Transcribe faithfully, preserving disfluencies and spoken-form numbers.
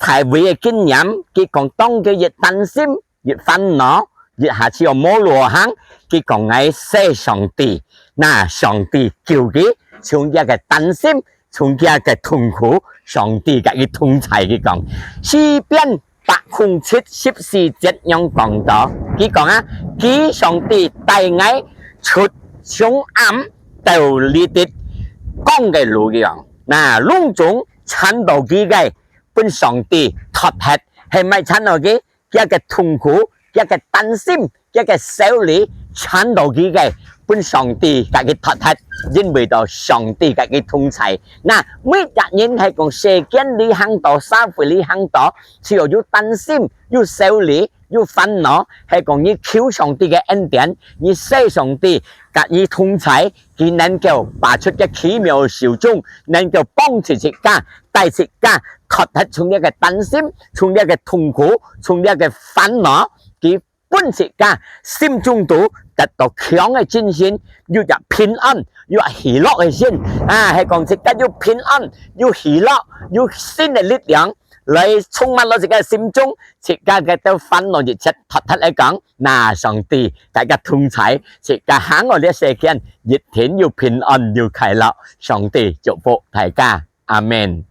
大衛个經驗，佢講當佢一擔心，一煩惱，一下子又無路行，佢講𠊎謝上帝，那上帝救佢，從佢个擔心，從佢个痛苦，上帝佮佢同在。佢講，詩篇百空七十四節樣講到，佢講啊，佢上帝帶𠊎出從暗到這滴光个路樣，那攏總纏到佢个，分上帝脫忒，係毋係纏到佢？佢个痛苦，佢个擔心，佢个愁慮，纏到佢个，分上帝佮佢脫忒，因為到上帝佮佢同在。那每隻人係講世間裡行到，社會裡行到，只要有擔心，有愁慮，有煩惱，係講你求上帝个恩典，你謝上帝佮你同在，佢能夠拔出个奇妙手中，能夠幫助自家，帶自家，脫忒從這个擔心，從這个痛苦，從這个煩惱，佢分自家心中肚得到強个精神，有隻平安，有隻喜樂个心。啊，係講自家有平安，有喜樂，有新个力量，來充滿了自家个心中，自家个兜煩惱一切脫忒來講，那上帝大家同在，自家行過這世間，一定有平安，有快樂。上帝祝福大家，阿們。